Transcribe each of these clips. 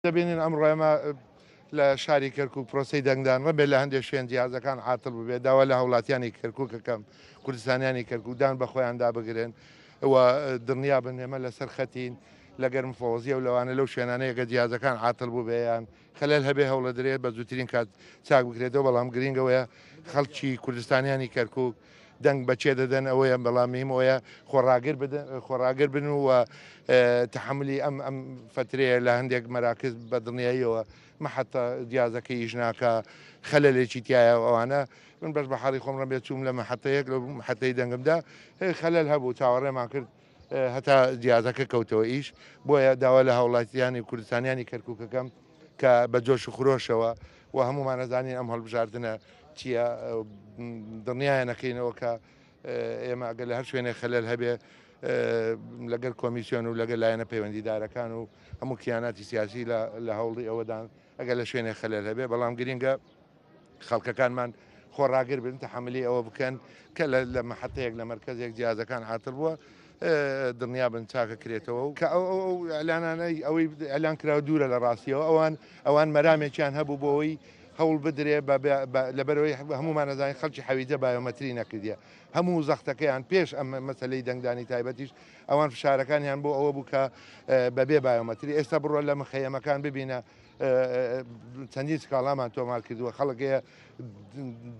دەبینین ئەمڕۆ ئێمە لە شاری کەرکوک پرۆسەی دەنگدان ڕەبێ لە هەندێک شوێن جیازەکان عاتڵ ببێت، داوا لە هاوڵاتیانی کەرکوک ئەکەم، کوردستانیانی کەرکوک دان بە خۆیاندا بگرن و دڵنیا بن ئێمە لەسەر خەتین لەگەر مفەوەزیە و لەوانە لەو شوێنانەیە کە جیازەکان عاتڵ بووبێ یان خەلەل هەبێ هەوڵەدرێت بە زووترین کات چاک بکرێتەوە، بەڵام گرینگ ئەوەیە خەڵکی کوردستانیانی کەرکوک دەنگ بە کێ دەدەن ئەوەیە، بەڵام مهم ئەوەیە خۆڕاگر بدەن خۆڕاگر بن و تەحەمولی ئەم ئەم فەترەیە لە هەندێک مەراکز بە دڵنیاییەوە مەحەتە جیازەکەی ئیش ناکا خەلەلێکی تایە و ئەوانە من بەش بە حاڵی خۆم ڕەنبێ چووم لە مەحەتەیەک لە مەحەتەی دەنگمدا خەلەل هەبوو چاوەڕێمان کرد هەتا جیازەکە کەوتەوە ئیش بۆیە داوا لە هاوڵاتیانی کوردستانیانی کەرکوکەکەم کە بە جۆش و خرۆشەوە و هەمومان ئەزانین ئەم هەڵبژاردنە چییە دڵنیایان نەکەینەوە کە ئێمە ئەگەر لە هەر شوێنێک خەلەل هەبێ لەگەر کۆمیسیۆن و لەگەر لایەنە پەیوەندیدارەکان و هەموو کیاناتی سیاسی لە هەوڵی ئەوەدان ئەگەر لە شوێنێک خەلەل هەبێ بەڵام گرینگە خەڵکەکانمان خۆڕاگر بن تەحەملی ئەوە بکەن کە لە مەحەتەیەک لە مەرکەزێک جیازەکان عاتڵ بووە دڵنیا بن چاکە کرێتەوە و کە ئەو ئەو ئەلانانەی ئەوەی ئەلان کراوە دوورە لە ڕاستیەوە ئەوان ئەوان مەرامێکیان هەبوو بۆ ئەوەی هەوڵ بدرێ لەبەرەوەی هەمومان ئەزانین خەڵکی حەویجە بایۆمەتری نەکردیە هەموو زەختەکەیان پێش ئەم مەسەلەی دەنگدانی تایبەتیش ئەوان فشارەکانیان بۆ ئەوە بوو کە بەبێ بایۆمەتری ئێستا بڕۆ لە مخەیەمەکان ببینە چەندین سکاڵامان تۆمار کردووە خەڵک هەیە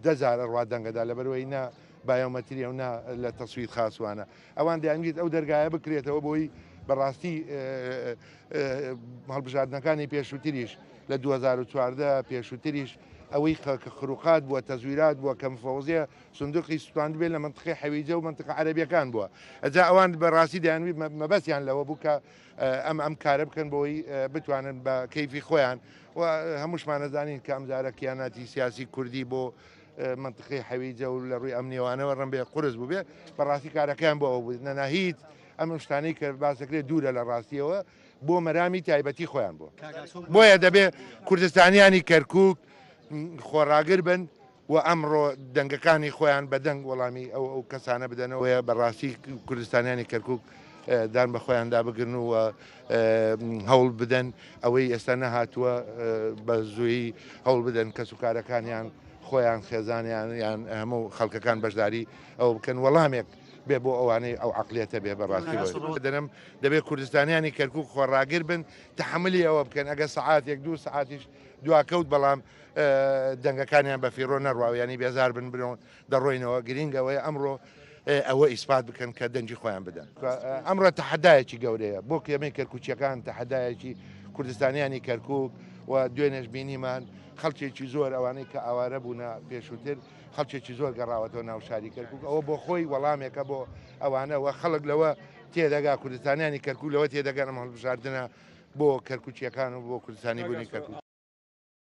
دەجار ئەڕوا دەنگەدا لەبەرەوەی نا بایۆمەتریە و نا لە تەسویر خاسوانە ئەوان دەیانویست ئەو دەرگایە بکرێتەوە بۆی بەڕاستی هەڵبژاردنەکانی پێشووتریش لە 2014 پێشووتریش ئەوەی کە خروقات بووە تەزویرات بووە کە مفەوزیە سندوقی سوتاند بێ لە منطقی حەویجە و منطقە عەرەبیەکان بووە ئەجا ئەوان بەڕاستی دەیانویست مەبەستیان لەوە بوو کە ئەم ئەم کارە بکەن بۆی بتوانن بە کەیفی خۆیان و هەمووشمان ئەزانین کە ئەمجارە کیاناتی سیاسی کوردی بۆ منطقی حەویجە و لە ڕووی ئەمنیەوانەوە ڕەنبێ قورس بووبێ بەڕاستی کارەکەیان بۆ ئەو بوو نەنا هیچ ئەم شتانەی کە باسەکرێت دوورە لە ڕاستیەوە بۆ مەرامی تایبەتی خۆیان بوو بۆیە دەبێ کوردستانیانی کەرکک خۆڕاگر بن و ئەمڕۆ دەنگەکانی خۆیان بە دەنگ وەڵامی ئەو ئەو کەسانە بدەنەوەیە بەڕاستی کوردستانیانی کەرکک دان بە خۆیاندا بگرن و هەوڵ بدەن ئەوەی ئێستا نەهاتووە بە زووی هەوڵ بدەن کەس و کارەکانیان خۆیان خێزانیان یان هەموو خەڵکەکان بەشداری ئەو بکەن وەڵامێک بێ بۆ ئەوانەی ئەو عقلێتە بێ بەڕاستی دەنم دەبێت کوردستانیانی کەرکک خۆڕاگر بن تحملی ئەوە بکەن ئەگە سەعاتێک دوو سەعاتیش دواکەوت بەڵام دەنگەکانیان بە فیڕۆ نەڕوا یانی بێزار بن برۆن دەڕۆینەوە گرینگ ئەوەیە ئەمڕۆ ئەوە ئیسپات بکەن کە دەنگی خۆیان بدەن ئەمڕۆ تەحەدایەکی گەورەیە بۆ کێمەی کەرکوچیەکان تەحەدایەکی کوردستانیانی کەرکک و دوێنێش بینیمان خەڵکێکی زۆر ئەوانەی کە ئاوارە بوونە پێشووتر خەڵکێکی زۆر گەڕاوەتەوە ناو شاری کەرکک ئەوە بۆ خۆی وەڵامێکە بۆ ئەوانە وە خەڵک لەوە تێدەگا کوردستانیانی کەرکک لەوە تێدەگەن ئەم هەڵبژاردنە بۆ کەرکوکیەکان و بۆ کوردستانی بوونی کەرکک.